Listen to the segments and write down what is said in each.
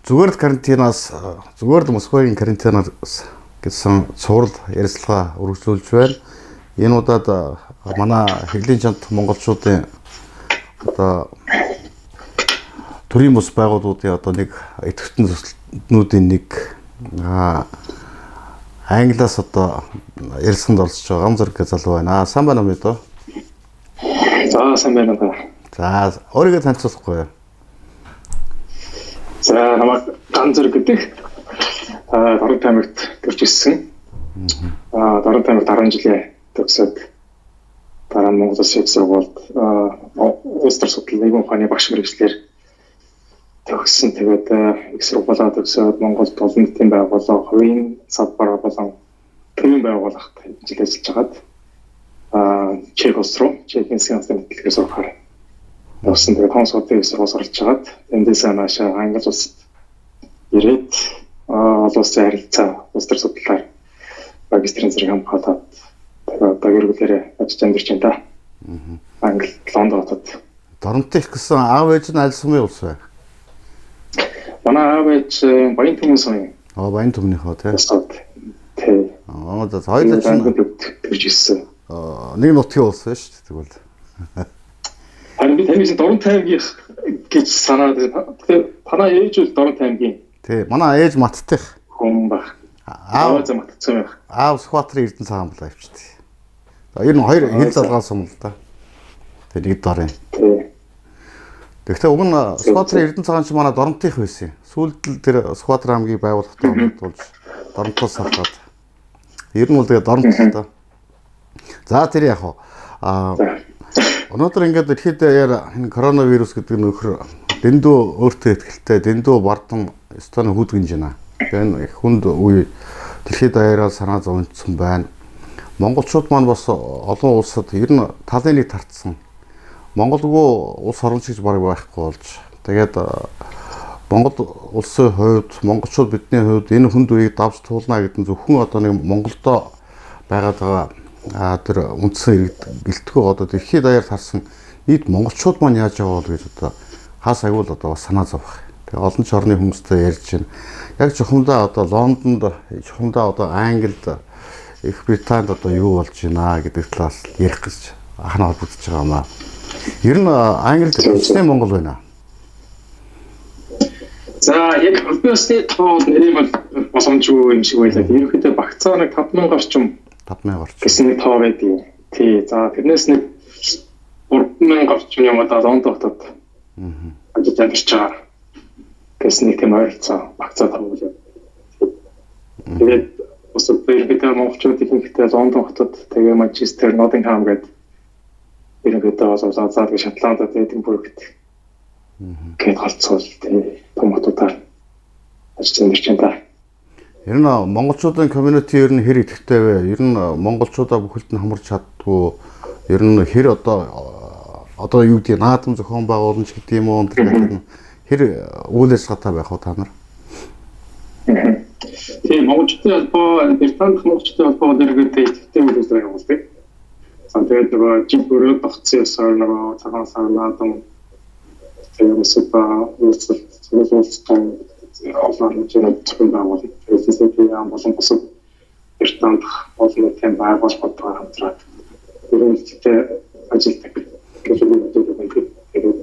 Зүгээр л карантинаас, зүгээр л Москвагийн карантинаас гэсэн цуврал ярилцлага үргэлжлүүлж байна. Энэ удаад манай хэвлийн чанд монголчуудын одоо төрийн бус байгууллагуудын одоо нэг идэвхтэн төслүүдийн нэг англиас одоо ярилцлаганд оролцож байгаа Гам зэрэг залуу байна. Сайн байна уу мэдээ? За, сайн байна уу. За, өөрийгөө танилцуулахгүй юу? За, намайг Гам зэрэг гэдэг. Дорнот аймагт төрж өссөн. Дорнот аймагт 10 жилээ төгсөөд дараа нь Монгол Улсын их сургуульд улс төр судлал нийгмийн ухааны багш мэргэжлээр төгссөн. Тэгээд их сургуулаа төгсөөд Монголд олон нийтийн байгууллага, хувийн салбар болон төрийн байгууллагт жил ажиллаж байгаад Чех улс руу, Чехийн засгийн газрын мэдлэгээр сурахаар явсан. Тэгээд Томас хотын их сургууль сурч байгаад эндээсээ наашаа Англи улсад ирээд олон улсын харилцаа, улс төр судлалаар магистрийн зэрэг хамгаалаад тэгээд одоо гэр бүлээрээ ажиллаж амьдарч байна да. Англи, Лондон хотод. Дорнотын их гэсэн аав ээж нь аль сумын улс вэ? Манай аав ээж Баян түмэн сумын. Аа, Баян түмнийхөө тий. Тий. Аа, за, хоёулаа чинь төрж ирсэн. Нэг нутгийн улс байна шүү дээ тэгвэл. Харин би таны Дорнот аймгийнх гэж санаад. Тэгэхээр танаа ээж бол Дорнот аймгийн. Тий, манай ээж Маттих. Хүн баг. Аав зам матцсан байх. Аав Сүхбаатарын Эрдэнэ цагаан булаа авчихдээ. За, ер нь хоёр хил залгаал сум л да. Тэгээ нэг дорын. Тий. Тэгэхдээ уг нь Сүхбаатарын Эрдэнэ цагаан чи манай Дорнотынх байсан. Сүүлд л тэр Сүхбаатар аймгийг байгуулахтай холбогдуулж Дорнотоос аваад. Ер нь бол тэгээ Дорнот л да. За, тэр яг хаа. Аа, өнөөдөр ингээд дэлхийд даяар энэ коронавирус гэдэг нөхөр дэндүү өөртөө ихтэй, дэндүү бардам ёстой хүүдгэнж байна. Тэгээ энэ их хүнд үе дэлхийд даяараа санаа зовнцсон байна. Монголчууд маань бас олон улсад ер нь талын нэг тартсан. Монголгүй улс орон гэж бараг байхгүй болж. Тэгээд Монгол улсын хувьд, монголчууд бидний хувьд энэ хүнд үеийг давж туулна гэдэг нь зөвхөн одоо нэг Монголдо байгаад байгаа тэр үндсэн иргэд гэлтгүү одоо дэлхийд даяар тарсан нийт монголчууд маань яаж яваа бол гэж одоо хаас аягүй л одоо бас санаа зовох. Тэгээ олон ч орны хүмүүстэй ярьж байна. Яг чухамдаа одоо Лондонд, чухамдаа одоо Англид, Их Британд одоо юу болж байна гэдэг талаас ярих гэж анхна холбогдож байгаа юм аа. Ер нь Англид хичнээн монгол байна. За, яг албан ёсны тоо нэрийг бол боломжгүй юм шиг байлаа. Ерөнхийдөө багцаа нэг 5000 орчим 5000 орчим гэсэн нэг тоо байдаг. Тий. За, тэрнээс нэг 3000 орчим юм одоо Лондон хотод ажиллаж амьдарч байгаа гэсэн нэг тийм ойролцоо багцаа тоо байлаа. Тэгээд бас ерөнхийдөө монголчууд ихэнхдээ Лондон хотод, тэгээ Манчестер, Ноттингхам гэдэг ерөнхийдөө бол за тэгээ Шотландд, Эдинбургт гээд голцоол тий том хотуудаар ажиллаж амьдарч байна да. Ер нь монголчуудын community ер нь хэр идэвхтэй вэ? Ер нь монголчуудаа бүхэлд нь хамарч чаддгүй. Ер нь хэр одоо юу гэдэг наадам зохион байгуулна ч гэдэг юм уу, тэр гэдэг нь хэр үйл ажиллагаатай байх вэ та нар? Тийм, монголчуудын холбоо, Британи монголчуудын холбоо бол ерөнхийдөө идэвхтэй үйл ажиллагаа явуулдаг. За, тэгээд нөгөө жил бүрээ тогтсон ёсоор нөгөө цагаан сар наадам, тэгээд өсөд уулзалт, уулзалт олон хэмжээний зохион байгуулалт, тэгээд яам болон бусад Британид олон нийтийн байгууллагуудтайгаа хамтраад ерөнхийдөө ажилладаг гэж би боддог байна. Тэгээд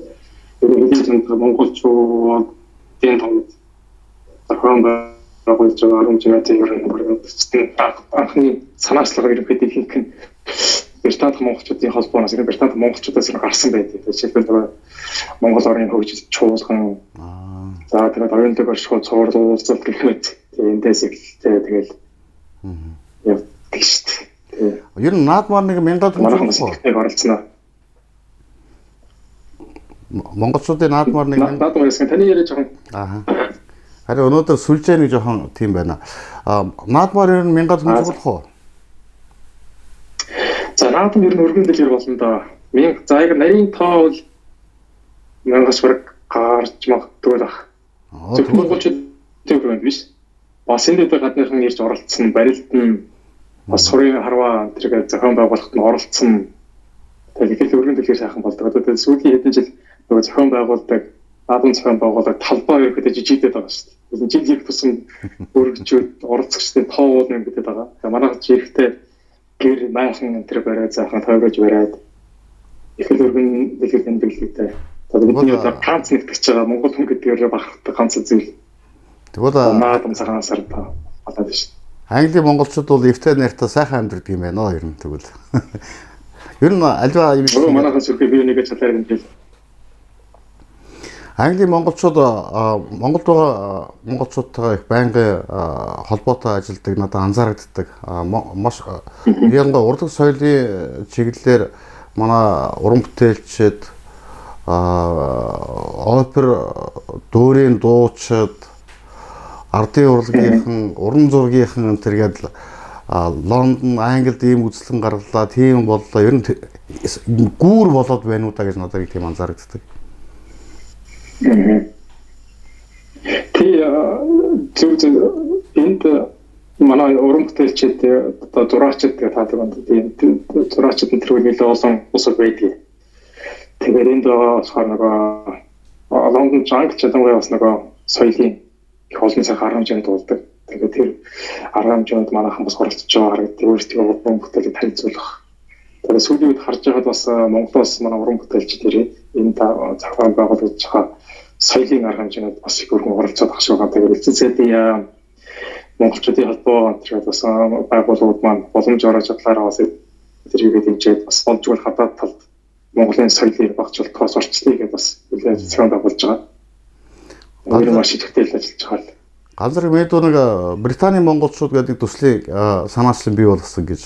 ерөнхийдөө чанд монголчуудын тонд зохион байгуулж байгаа хэмжээний ер нь анхны санаачлага ерөнхийдөө ихэнх нь Британи монголчуудын холбооноос, Британи монголчуудаас гарсан байдаг. Жишээлбэл нөгөө Монгол орны хөгжил чуулган, за тэгээд оюун лог оршихуй цуврал уулзалт гэх мэт. Тэгээд эндээс эхэлтэй тэгэл явдаг шүү дээ. Ер нь наадмаар нэг мянгад хүн болох оролцсон. Монголчуудын наадмаар нэг наадмаар гэсэн таны яриа жоохон. Аа. Харин өнөөдөр сүлжээ нэг жоохон тийм байна. Наадмаар ер нь мянгад хүн болох уу? За, наадам ер нь өргөн дэлгэр болно доо. За, яг нарийн тоо бол мянгас бараг гарч магадгүй л ах. Зөвхөн монголчуудын хүрээнд биш. Бас энэ дээр гадныхан ирж оролцсон, барилд нь бас сурын харваа тэргээ зохион байгуулахад нь оролцсон. Тэгээд их л өргөн дэлгэр сайхан болдог. Одоо тэгээд сүүлийн хэдэн жил нөгөө зохион байгуулдаг наадам зохион байгуулалт талбай ерөөхдөө жижигдээд байгаа шүү дээ. Жил ирэх тусам өргөжөөд оролцогчдын тоо уул нэмэгдээд байгаа. Тэгээ манайх ч эрэхтэй гэр майхан энэ төр бариад заахан тойрож бариад их л өргөн дэлгэр тэмдэглэлтэй. Одоо бидний одоо ганц нэгтгэж байгаа Монгол хүн гэдгээр бахархдаг ганц зүйл. Тэгвэл наадам цагаан сар болоод шүү дээ. Английн монголчууд бол эвтэй нартай сайхан амьдардаг юм байна ер нь тэгвэл. Ер нь альва юм шиг манайхан сүрхий би нэгэ чадлаар юм хэл. Английн монголчууд Монголд байгаа монголчуудтайгаа их байнгын холбоотой ажилладаг, надад анзаарагддаг. Маш ялангуяа урлаг соёлын чиглэлээр манай уран бүтээлчид, опер дүүрийн дуучид, ардын урлагийнхан, уран зургийнхан энэ төр гээд Лондон, Англид ийм үзлэн гаргалаа, тийм боллоо. Ер нь гүүр болоод байна уу да гэж надад тийм анзаарагддаг. Тий, зөв зөв энд манай уран бүтээлчид одоо зураачид гэх таадаг байна. Тийм зураачид энэ төр нэлээд олон улсууд байдаг. Тэгээд энд байгаа болохоор нөгөө Лондон Англид ялангуяа бас нөгөө соёлын их олон цаг арга хэмжээнд дуулдаг. Тэгээд тэр арга хэмжээнд манайхан бас оролцож байгаа харагддаг. Өөрсдөө уран бүтээлийг танилцуулах. Тэгээд сүүлийн үед харж байхад бас Монголоос манай уран бүтээлчид ирээд энэ зохион байгуулагдж байгаа соёлын арга хэмжээнд бас их өргөн оролцоод ах шиг байгаа. Тэгээд элчин сайдын яам, монголчуудын холбоо тэгээд бас байгууллагууд маань боломж орож чадлаараа бас тэрийгээ дэмжиж бас боломжгүй хадаад талд Монголын соёлыг багцуулах орчлыг гэдээ бас хүлээж зохион байгуулж байгаа. Өөр маш идэвхтэй л ажиллаж байгаа л. Ганцар мэдүү нэг Британий монголчууд гэдэг төслийг санаачлан бий болгосон гэж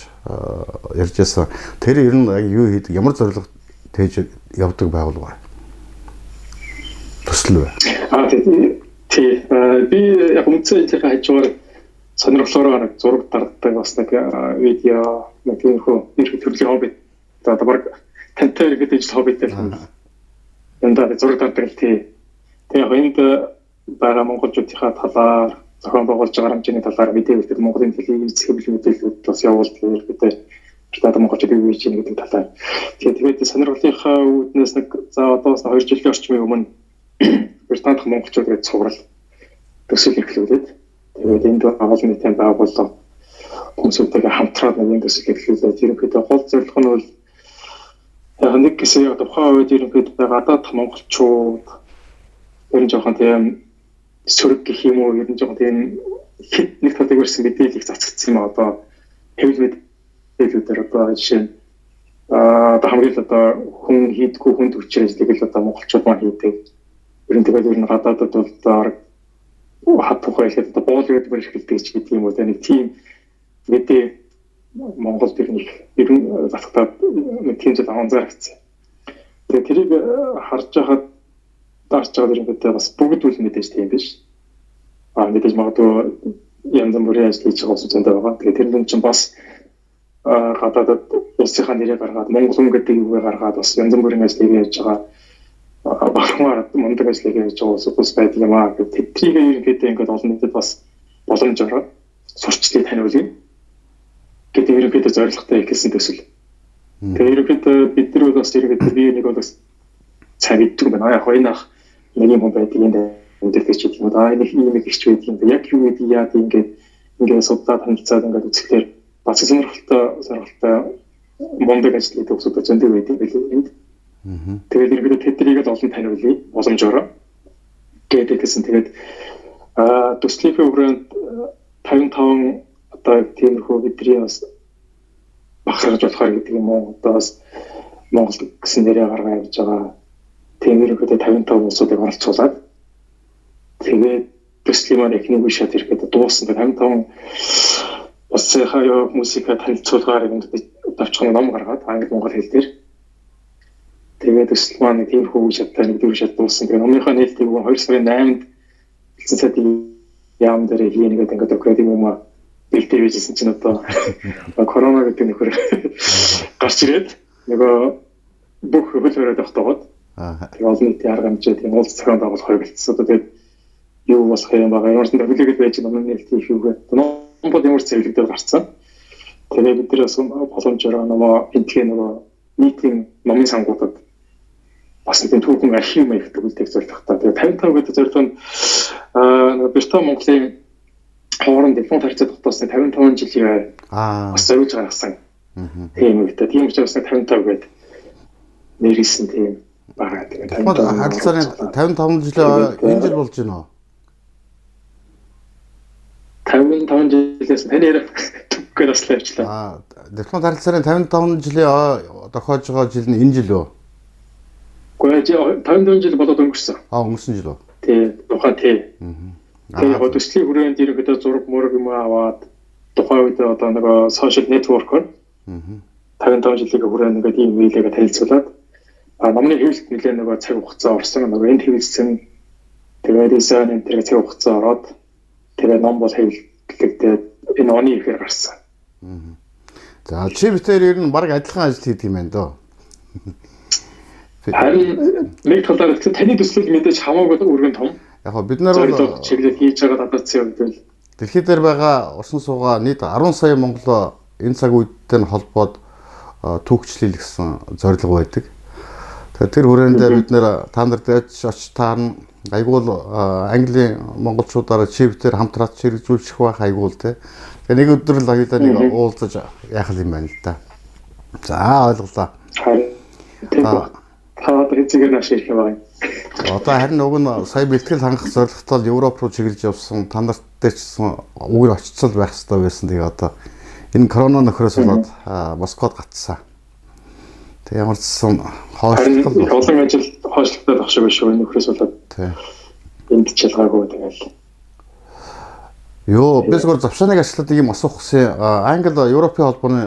ярьж байсан. Тэр ер нь яг юу хийдэг, ямар зорилго тээж явдаг байгууллага вэ? Төсөл вэ? Аа тий. Би яг үндсэн ажлынхаа хажуугаар сонирхлоороо нэг зураг дарддаг, бас нэг видео, нэг тиймэрхүү нэг төрлийн хобби. За одоо баг тантай ирэхэд ижил хоббитэй л юм. Яндаа зураг дарддаг л тий. Тэгээ яг энд байгаа монголчуудынхаа талаар зохион байгуулж байгаа хэмжээний талаар мэдээлэл Монголын телевиз хэвлэл мэдээллүүд бас явуулдаг ерөөдөө Британи монголчууд юу хийж байгаа гэдэг талаар. Тэгээд сонирхлынхаа үүднээс нэг за одоо бас 2 жилийн орчмын өмнө Британид монголчууд гэж цуврал төсөл эхлүүлээд тэгээд энд олон нийтийн байгууллага хүмүүсүүдтэйгээ хамтраад нэг юм төсөл эхлүүлээд ерөнхийдөө гол зорилго нь бол яг нэг хэсэг яг тухайн үед ерөнхийдөө гадаад монголчууд ер нь жоохон тийм сөрөг гэх юм уу, ер нь жоохон тийм хэд нэг талыг өрсөн мэдээллийг цацгдсан юм а одоо хэвлэл мэдээллүүдээр одоо жишээ нь одоо хамгийн л одоо хүн хийдгүү хүн төвчээр ажлыг л одоо монголчууд маань хийдэг. Ер нь тэгэл ер нь гадаадад бол одоо хат тухай хэлээд одоо боол гэдэг эрхэлдэг ч гэдэг юм уу, нэг тийм мэдээ Монголд ер нь их ер нь залхтаад нэг тийм зүйл анзаарчихсан. Тэгээ тэрийг харж байхад дарж байгаа ерөнхийдөө бас бүгд үл мэдээж тийм биш. А мэдээж магадгүй янз бүрийн ажил хийж байгаа улсууд зөндөө байгаа. Тэгээ тэр нь чинь бас гадаадад улсынхаа нэрийг гаргаад Монгол хүн гэдэг үгээ гаргаад бас янз бүрийн ажлыг хийж байгаа бахархмаар мундаг ажлыг хийж байгаа улсууд бас байдаг юм аа гэх тэднийг ерөнхийдөө ингээд олон нийтэд бас боломжоор сурчлалыг таниулъя гэдэг ерөнхийдөө зорилготой эхэлсэн төсөл. Тэгээ ерөнхийдөө бид нар бол бас ерөнхийдөө би нэг бол бас сайн мэддэг юм байна. Яг энэ ах нэг юм хүн байдаг юм амьдрал гэж хэлэх юм уу. Аа энэ ийм их ихч байдаг юм. Яг юу гэдэг яа тийм ингээд ингээд судлаад танилцаад ингээд үзэхлээр бас сонирхолтой мундаг ажил хийдэг хүмүүсүүд зөндөө байдаг билээ энд. Тэгээд ерөнхийдөө тэднийг л олон таниулъя боломжоор гэдэг гэсэн. Тэгээд төслийнхээ хүрээнд 55 одоо тиймэрхүү бидний бас бахархаж болохоор гэдэг юм уу. Одоо бас Монгол гэсэн нэрээ гаргаа явж байгаа. Тийм ерөнхийдөө 55 улсуудыг оролцуулаад тэгээд төслийн маань эхний үе шат ирэхэд дууссан. 55 улсынхаа хүмүүсийнхээ танилцуулгаар товчхон ном гаргаад англи монгол хэл дээр. Тэгээд төсөл маань нэг тиймэрхүү үе шаттай нэг дөрөв шат дууссан. Тэгээд номынхаа нээлтийг 2 сарын 8-нд элчин сайдын яам дээр хийнэ гэдэг ингээд өгөөд юм уу бэлдээ байжсэн чинь одоо корона гэдэг нөхөр гарч ирээд нөгөө бүх хөл хоройд тогтоогоод тэгээ олон нийтийн арга хэмжээ тийм уулз зохион байгуулах хувилдсан. Одоо тэгээд юу болох юм байгаа ямар ч хүлээгээд байж номын нээлтийн их юугээ. Ном бол ямар ч зэрлэг дээр гарцсан. Тэгээ бид нар бас боломжоор номоо энтхийн нөгөө нийтийн номын сангуудад Бас нэг түүхэн архив маяг төгөлтэй зорилготой. Тэгээ 55 гэдэг зорилго нь нөгөө Британи Монголын хооронд дипломат харьцаа тогтоосон 55 жилийн бас зориулж гаргасан. Тийм үедээ. Тийм учраас 55 гэдэг нэрэлсэн тийм байгаа. Тэгээ 55 харилцааны 55 жилийн энэ жил болж байна уу? 55 жилээс таны яриа түггээр бас л явчлаа. Дипломат харилцааны 55 жилийн тохиож байгаа жил нь энэ жил үү? Гэхдээ 55 жил болоод өнгөрсөн. Өнгөрсөн жил үү? Тий, тухайн тий. Тэгээ яг төслийн хүрээнд ерөнхийдөө зураг мураг юм аваад тухайн үед одоо нөгөө social network-оор 55 жилийн хүрээнд ингээд ийм мэйлэгээ танилцуулаад номны хэвлэлт нэлээ нөгөө цаг хугацаа орсон. Нөгөө энд хэвлэлсэн тэгээд дизайн энэ тэр цаг хугацаа ороод тэгээд ном бол хэвлэгдээд энэ оны ихээр гарсан. За чи битээр ер нь баг адилхан ажил хийдэг юм байна дөө. Харин нэг талаар таны төслөл мэдээж хамаагүй өргөн том. Яг бид нар бол чиглэл хийж байгаа дадацсан юм бол дэлхий дээр байгаа усан суугаа нийт 10 сая монголоо энэ цаг үедтэй нь холбоод түүхчлэл гэсэн зорилго байдаг. Тэгэхээр тэр хүрээндээ бид нэр та нар дэж очиж таарна. Айгуул Английн монголчуудаараа чи битээр хамтраач хэрэгжүүлчих байх айгуул те. Тэгээ нэг өдөр л аюулаа нэг уулзаж яах юм байна л да. За ойлголоо. Та одоо хэзээгээр нааш ирэх юм байна. Одоо харин уг нь сая бэлтгэл хангах зорилготой л Европ руу чиглэж явсан. Та нарт дээр ч гэсэн үгээр очицол байх хэрэгтэй байсан. Тэгээ одоо энэ корона нөхрөөс болоод Москвад гацсан. Тэг ямар ч сан хойшлол олон ажил хойшлогдоод ах шиг шүү энэ нөхрөөс болоод. Тий. Энд ч ялгаагүй тэгэл. Йоо, би зөвхөн завшааныг ашиглаад ийм асуух гэсэн. Англи Европын холбооны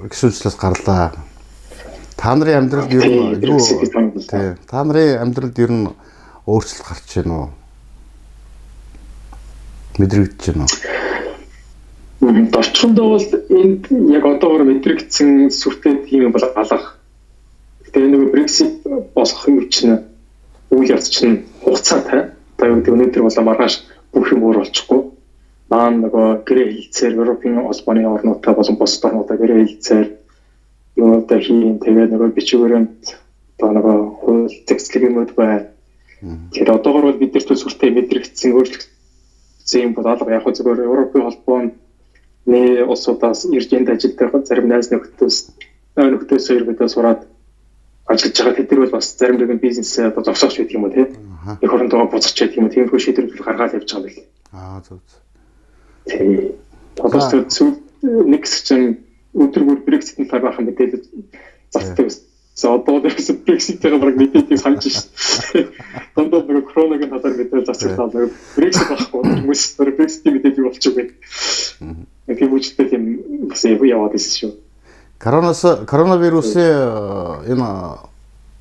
гишүүнчлээс гарлаа. Та нарын амьдралд ер нь юу? Тий. Та нарын амьдралд ер нь өөрчлөлт гарч байна уу? Мэдрэгдэж байна уу? Дорчхондоо бол энд яг одоогор мэдрэгдсэн сүртэй тийм юм бол алга. Гэтэ энэ нөгөө Brexit болох юм чинь үйл явц чинь хугацаатай. Одоо юу гэдэг өнөөдөр болоо маргааш бүх юм өөр болчихгүй. Наа нөгөө гэрээ хэлцээр Европын холбооны орнуудтай болон бусад орнуудаа гэрээ хэлцээр юмудаа хийн. Тэгээд нөгөө бичиг баримт одоо нөгөө хууль зэгцлэг юмуд байна. Тэгэхээр одоогор бол бид нарт сүртэй мэдрэгдсэн өөрчлөгдсөн юм бол алга. Яг зөвхөн Европын холбооны улсуудаас ирж энд ажилладаг зарим найз нөхдөс ерөнхийдөө сураад ажиллаж байгаа тэд нар бол бас зарим нэгэн бизнесээ одоо зогсоогч байдаг юм уу тий. Их орондоо буцах байдаг юм уу. Тиймэрхүү шийдвэр гаргаад явж байгаа юм байна. Зөв зөв. Тий. Одоо нэг хэсэг чинь өдөр бүр Brexit-ийн талаар бахан мэдээлэл зарцдаг байсан. Одоо ерөөсөө Brexit-ийн бараг мэдээллийг санаж шээ. Дандаа нөгөө коронагийн талаар мэдээлэл зарцдаг. Нөгөө Brexit байхгүй хүмүүс Brexit-ийн мэдээлэл юу болчих вэ? Тийм үедээ тийм бас яваад ирсэн шүү. Коронавирусын энэ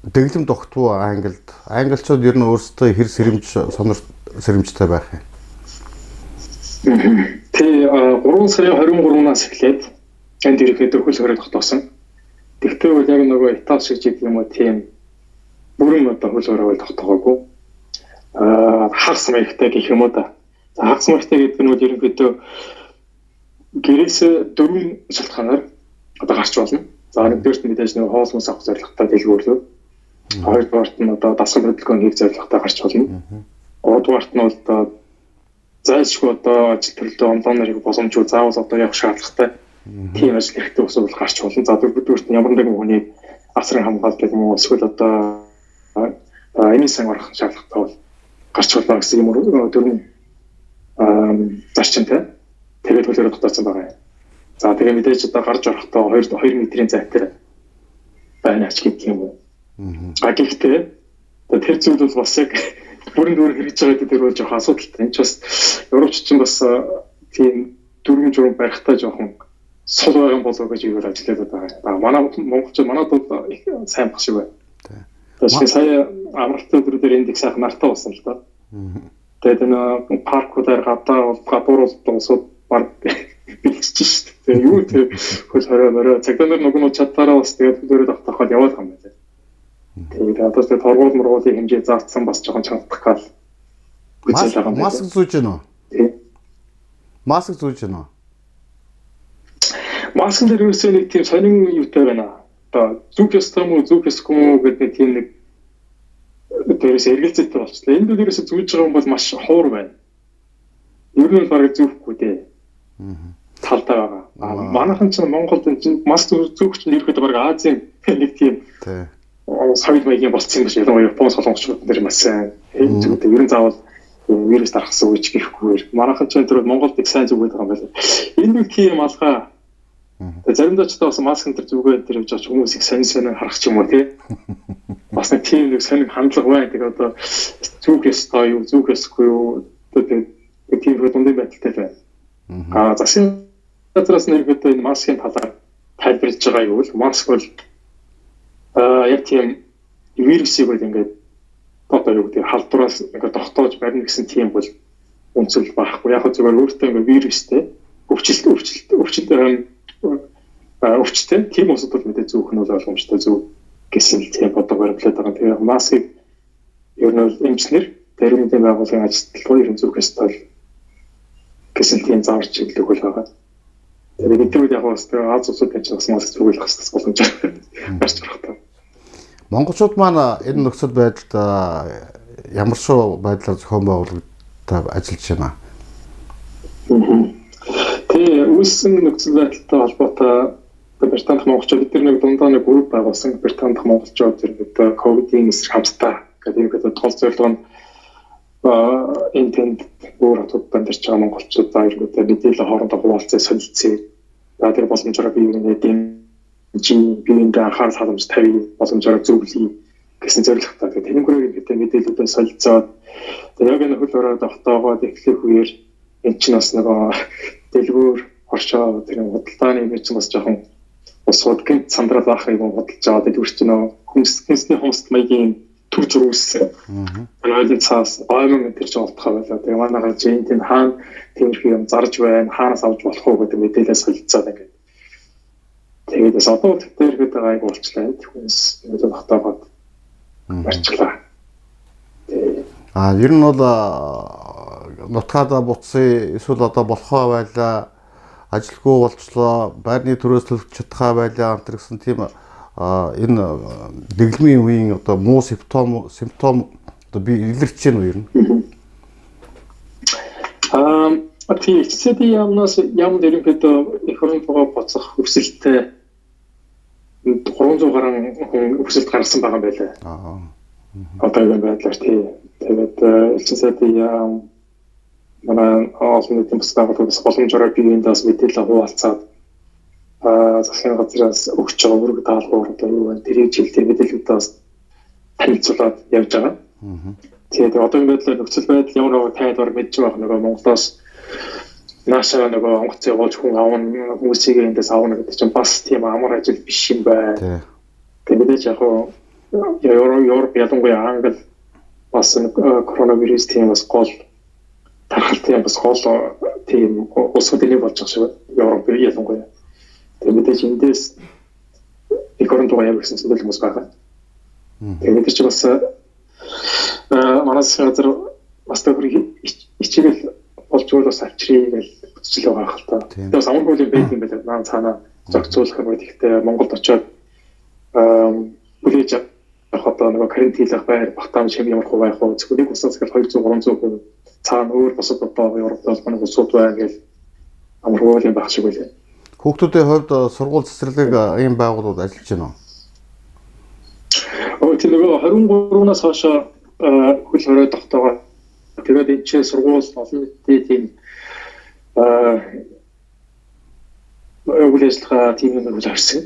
дэглэм тогтвоо Англид. Англичууд ер нь өөрсдөө хэр сэрэмж сонор сэрэмжтэй байх юм? Тий, 3 сарын 23-наас эхлээд энд ерөнхийдөө хөл хорой тогтоосон. Тэгтээ бол яг нөгөө Итали шиг гэдэг юм уу тийм бүрэн одоо хөл хорой бол тогтоогоогүй. Хагас маягтай гэх юм уу да. За хагас маягтай гэдэг нь бол ерөнхийдөө гэрээс дөрвөн шалтгаанаар одоо гарч болно. За нэгдүгээрт мэдээж нөгөө хоол хүнс авах зорилготой дэлгүүрлөө. Хоёрдугаарт нь одоо дасгал хөдөлгөөн хийх зорилготой гарч болно. Гуравдугаарт нь бол одоо зайлшгүй одоо ажил төрлөө онлайнаар хийх боломжгүй заавал одоо явах шаардлагатай. Тийм ажил хэрэгтэй усуул гарч болно. За дөрөвдүгээрт нь ямар нэгэн хүний асран хамгаалдаг юм уу эсвэл одоо эмийн сан орох шаардлагатай бол гарч болно гэсэн юм дөрвөн зарчимтай. Тэгээд хөлөөрөө тогтоосон байгаа юм. За тэгээ мэдээж одоо гарч орохдоо 2 метрийн зайтай байна ач гэдэг юм уу. А гэхдээ тэр зүйл бол бас яг бүрэн дүүрэн хэрэгжиж байгаа гэдэг бол жоохон асуудалтай. Энд ч бас европч чинь бас тийм дөрвөн журам барихтаа жоохон сул байгаа юм болов уу гэж юу ажиллаад байгаа. Манай монголчууд манад бол их сайн баг шиг байна. Тэгэхээр сая амралтын өдрүүдээр энд их сайхан нартай болсон л доо. Тэгээд энэ паркуудаар гадаа бол гадуур бол улсууд баг бэлтжиж шүү дээ. Тэгээ юу тэр хөл хорой морой цагдаа нар нүгнүүд чадлаараа бас тэгээд хөлөөрөө тогтооход яваад байгаа юм байна. Тэгээд одоо тэгээд торгуул моргуулын хэмжээ заасан бас жоохон чангах гал. Маск зүүж гэнэ үү? Тий. Маск зүүж гэнэ үү? Маскн дээр ерөөсөө нэг тийм сонин юутай байна. Одоо зүүх ёстой юм уу, зүүх ёсгүй юм уу гэдэг нэг тийм нэг Дээрээс эргэлзээтэй болчихлоо. Энд дээрээс зүүж байгаа хүн бол маш ховор байна. Ер нь бол бараг зүүхгүй дээ. Талдаа байгаа. Манайхан чинь Монголд энэ чинь маск зүүх чинь ерөөхдөө бараг Азийн нэг тийм соёл маягийн болцсон юм биш. Ялангуяа Япон, Солонгосчууд нэр маш сайн зүүдэг. Ер нь заавал вирус дарахсан үеч гэхгүйгээр. Манайхан чинь тэр Монголд их сайн зүгээд байгаа юм байна. Энэ нэг тийм алгаа. Тэгээ заримдаа ч бас маск энэ төр зүгээд тэр явж байгаа ч хүмүүс их сонин сонин харах ч юм уу тий. Бас нэг тийм нэг сонин хандлага байна. Тэгээ одоо зүүх ёстой юу, зүүх ёсгүй юу, тэгээ тийм их дундын байдалтай л байна. Засгийн газраас нь ерөнхийдөө энэ маскын талаар тайлбарлаж байгаа юу бол маск бол яг тийм вирусыг бол ингээд одоо юу гэдэг халдвараас ингээд тогтоож барина гэсэн тийм бол үнцэл байхгүй. Яг зүгээр өөртөө ингээд вирустэй өвчтэй тийм усуд бол мэдээ зүүх нь бол ойлгомжтой зүг гэсэн л тийм бодлого баримтлаад байгаа. Тэгээ маскыг ер нь бол эмчнэр эрүүл мэндийн байгууллагын ажилтнууд ер нь зүүх ёстой л гэсэн тийм заавар чиглэл бол байгаа. Тэгээ бид нар яг бас тэгээ Аз улсууд байж бас маск зүгүүлэх хэрэгтэй боломж гарч ирэх та. Монголчууд маань энэ нөхцөл байдалд ямар шүү байдлаар зохион байгуулалтаа ажиллаж байна? Тэгээ үүссэн нөхцөл байдалтай холбоотой Британид монголчууд бид нар нэг дундаа нэг групп байгуулсан. Британид монголчууд ерөнхийдөө ковидын эсрэг хамтдаа гэдэг ерөнхийдөө гол зорилго нь энэ тэнд өөр хотууд амьдарч байгаа монголчуудаа ерөнхийдөө мэдээлэл хоорондоо хуваалцаа солилцъё. За тэр боломжоор бие биенээ дэмжиж, биендээ анхаарал халамж тавья, боломжоор зөвлөе гэсэн зорилготой. Тэгээд тэрнгүүрээр ерөнхийдөө мэдээллүүдээ солилцоод тэгээд яг энэ хөл хоройд тогтоогоод эхлэх үеэр эн чинь бас нөгөө дэлгүүр хоршоо тэр худалдааны юм чинь бас жоохон усууд гинт сандрал байх юм худалж аваад дэлгүүр чинь нөгөө хүмүүсний хумсд маягийн төр зур үүссэн. Ойлын цаас оймон энэ төр чинь олдохоо байлаа. Тэгээ манайхаа чи энэ тийм хаана тиймэрхүү юм зарж байна, хаанаас авч болох уу гэдэг мэдээлэл солилцоод ингээд. Тэгээд бас одоо тэр ихэд айг болчлаа. Хүмүүс ингээд тогтоогоод барьчлаа. Ер нь бол нутгаадаа буцъя, эсвэл одоо болохоо байлаа, ажилгүй болчлоо, байрны төрөөс төлөх чадхаа байлаа энэ гэсэн тийм энэ дэглэмийн үеийн одоо муу симптом одоо би илэрч байна уу ер нь? Тийм, элчин яамнаас яамд ерөнхийдөө эх орон руугаа буцах хүсэлттэй 300 гаруй хүн хүсэлт гаргасан байгаа юм байлаа. Одоо энэ байдлаар тий. Тэгээд элчин сайдын яам манай олон нийтийн бас байгууллагаас боломжоор биеийн даас мэдээлэл хуваалцаад засгийн газраас өгч байгаа үүрэг даалгавар одоо юу вэ? Тэрийг чиглэлээр мэдээллүүдээ бас танилцуулаад явж байгаа. Тэгээд одоо энэ байдлаар нөхцөл байдал ямар нэг тайлбар баг мэдж байгаа нөгөө Монголоос наашаа нөгөө онгоц явуулж хүн авна, хүмүүсийг эндээс авна гэдэг чинь бас тийм амар ажил биш юм байна. Тэгээд мэдээж яг хуу Европ ялангуяа Англи бас коронавирус тийм бас гол тархалтын бас гол тийм улсуудын нэг болж байгаа шиг Европ ялангуяа. Тэгээд мэдээж эндээс эх орон руу явах гэсэн зүйл хүмүүс байгаа. Тэгээд бид чи бас манай засгийн газар бас тэр хичээл болж бол бас авчрыг гэж үзэж л байгаа хэл та. Тэгээд бас амаргүй юм байт юм байна. Наа цаанаа зохицуулах юм байна. Гэхдээ Монголд очиод хүлээж авах одоо нөгөө карантинлах байр багтаамж хэм ямар хуу байх вэ? Зөвхөн нэг улсаас гэл 200 300 хүн цаана өөр бусад одоо Европ долгоны улсууд байна гэл амаргүй юм байх шиг байлаа. Хүүхдүүдийн хувьд сургууль цэцэрлэг ийм байгууллагууд ажиллаж байна уу? Тийм нөгөө 23-наас хойш хөл хорой тогтоогоо. Тэгээд энэ чинь сургууль олон нийтийн тийм үйл ажиллагаа тийм юм бол харсан.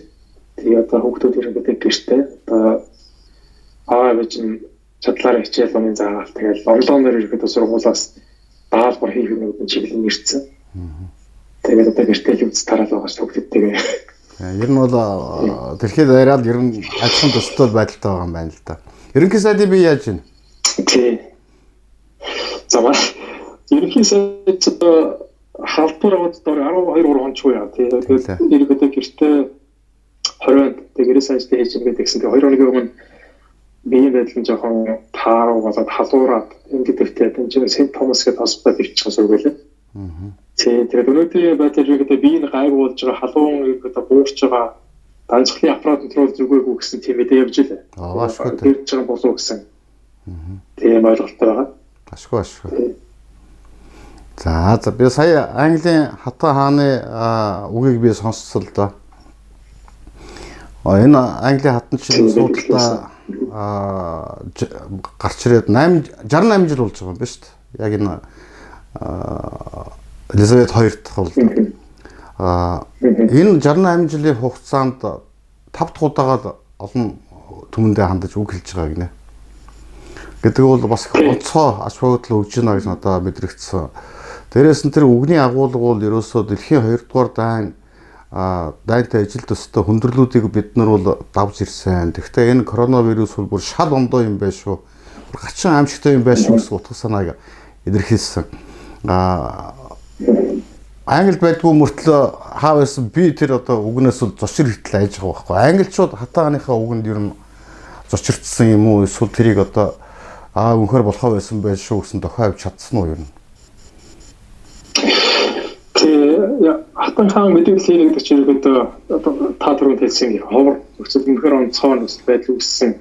Тэгээ одоо хүүхдүүд ерөнхийдөө гэртээ одоо аав ээж нь чадлаараа хичээл номын заагаал тэгэл онлайнаар ерөнхийдөө сургуулиас даалгавар хийх юмнууд нь чиглэл нэрцсэн. Тэгээд одоо гэртээ л үз тараал байгаа шүү хүүхдүүдтэйгээ. Ер нь бол дэлхийд даяараа л ер нь адилхан төстэй байдалтай байгаа юм байна л да. Ерөнхий сайдын би яаж байна? Тий. За ерөнхий сайд халдвар аваад дор 12 3 хоног яа тий. Тэгээд ерөнхийдөө гэртээ 20-нд тэг гэрээс ажил хийж ингээд гэсэн. Тэгээ 2 хоногийн өмнө биеийн байдал нь жоохон тааруу болоод халуураад ингээд тэртээ энэ чинь Сент Томас гэдэг хоспитал ирчих сүргэлээ. Тий, тэгээд өнөөдрийн байдлаар ерөнхийдөө бие нь гайгүй болж байгаа, халуун ерөнхийдөө буурч байгаа, данцхлын аппарат контрол зүгээгүй гэсэн тийм мэдээ явж илээ. Аа, шүү. Тэрж байгаа болов гэсэн. Тийм ойлголттой байгаа. Ашгүй ашгүй. За за би сая Английн Хатан хааны үгийг би сонссон л доо. Энэ Английн хатан чинь суудалдаа гарч ирээд 8 68 жил болж байгаа юм байна шүү дээ. Яг энэ Элизабет хоёр дахь бол энэ 68 жилийн хугацаанд 5 дахь удаага олон түмэндээ хандаж үг хэлж байгаа гинэ. Гэдэг бол бас их онцгой ач холбогдол өгж байна гэж надад мэдрэгдсэн. Дээрээс нь тэр үгний агуулга бол ерөөсөө дэлхийн 2 дугаар дайн дайнтай ижил төстэй хүндрэлүүдийг бид нар бол давж ирсэн. Тэгэхдээ энэ коронавирус бол бүр шал ондоо юм байна шүү. Бүр гачин аимшигтай юм байна шүү гэсэн утга санааг илэрхийлсэн. Англид байдгүй мөртлөө хаа байсан би тэр одоо үгнээс бол зочир хэтэл айж байгаа байхгүй. Англичууд хатан хааныхаа үгэнд ер нь зочирдсан юм уу? Эсвэл тэрийг одоо үнэхээр болохоо байсан байх шүү гэсэн дохио авч чадсан уу ер нь? Хатан хаан мэдээлэл хийх гэдэг чинь ерөөдөө одоо та түрүүнд хэлсэн их ховор нөхцөл үнэхээр онцгой нөхцөл байдал үүссэн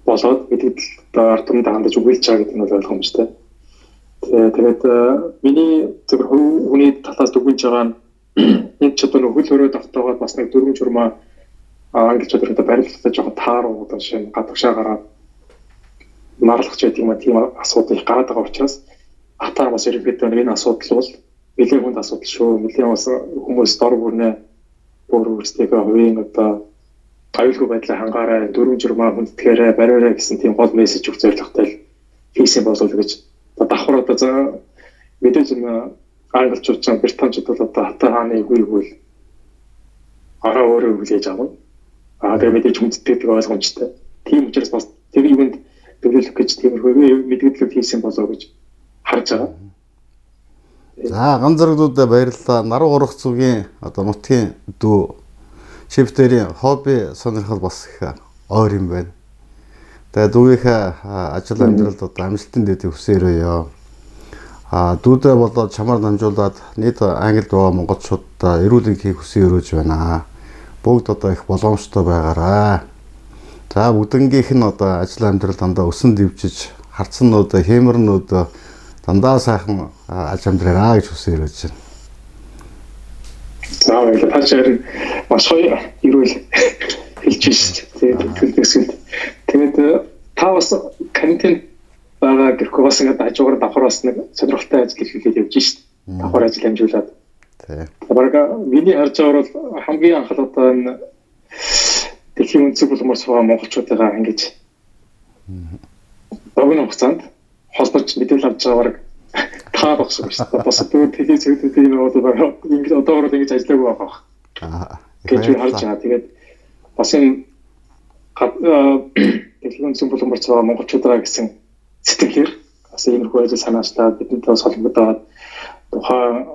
болоод мэдээлэл одоо ард түмэнд хандаж үгэлж байгаа гэдэг нь бол ойлгомжтой. Тэгээд миний зөвхөн хүний талаас дүгнэж байгаа нь энэ ч одоо хөл өрөө давтаагаад бас нэг дөрвөн журмаа англичууд ерөөдөө барилгатай жоохон тааруу одоо шинэ гадагшаа гараад марлах ч гэдэг юм а тийм асуудал их гараад байгаа учраас хатаар бас ерөнхийдөө энэ асуудал бол нэлээд хүнд асуудал шүү. Нэлээд бас хүмүүс дор бүрнээ өөр өөрсдийнхөө хувийн одоо аюулгүй байдлаа хангаарай, дөрвөн журмаа хүндэтгээрэй, бариарай гэсэн тийм гол мессеж өгөх зорилготой л хийсэн болов уу гэж давхар одоо мэдээж энэ англичууд ч британчууд бол одоо хатан хааны үгийг бол араа өөрөө хүлээж авна. Тэгээ мэдээж хүндэтгдэг ойлгомжтой. Тийм учраас бас тэр юунд төлөөлөх гэж тиймэрхүү мэдээлэл хийсэн болов уу гэж харж байгаа. За ган зэрэгдүүдэд баярлалаа. Наруу горох зүгийн одоо нутгийн дүү Чиптэрийн хобби сонирхол бас их ойр юм байна. Тэгээ дүүгийнхээ ажил амьдралд одоо амжилтын дэдийг хүсэн өрөөё. Дүүдээ болоод чамаар дамжуулаад нийт Англид байгаа монголчуудад эрүүл энхийг хүсэн өрөөж байна. Бүгд одоо их боломжтой байгаарай. За бүгднгийнх нь одоо ажил амьдрал дандаа өсөн дэвжиж, харцнууд, хэмэрнүүд дандаа сайхан аж амьдраараа гэж хүсэн өрөөж байна. За баярлалаа. Та чинь маш гоё эрүүл хэлж шээ. Тэгээд төлөвлөсөнд. Тэгээд та бас контент байгаа гэхгүй бас ингээд хажуугаар давхар бас нэг сонирхолтой ажил хийгээд явж шээ. Давхар ажил амжуулаад. Тий. Бараг миний харж байгаагаар бол хамгийн анх л одоо энэ дэлхийн өнцөг булмаар суугаа монголчуудыгаа ингэж богино хугацаанд холбож мэдээлэл авч байгаа бараг та багш шүү дээ. Бас телевиз юм бол бараг ингэж одоогор л ингэж ажиллаагүй байгаа. Гэж би харж байгаа. Тэгээд бас энэ дэлхийн өнцөг булмаар суугаа монголчуудаа гэсэн сэтгэлээр бас иймэрхүү ажил санаачлаад бидэнтэй бас холбогдоод тухайн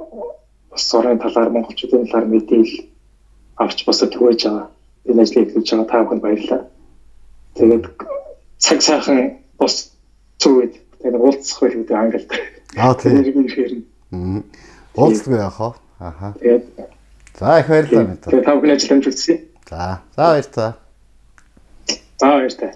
бас орны талаар монголчуудын талаар мэдээлэл авч бас түгээж байгаа. Энэ ажлыг эхлүүлж байгаа та бүхэнд баярлалаа. Тэгээд цаг сайхан бос зүгээд тэгээд уулзах байх гэдэг Англид. Тийм. Уулздаг яах вэ? Аха. Тэгээд за их баярлалаа мэт. Тэгээд та бүхэн ажил амжуулсан. За. За баярлалаа. За баярлалаа.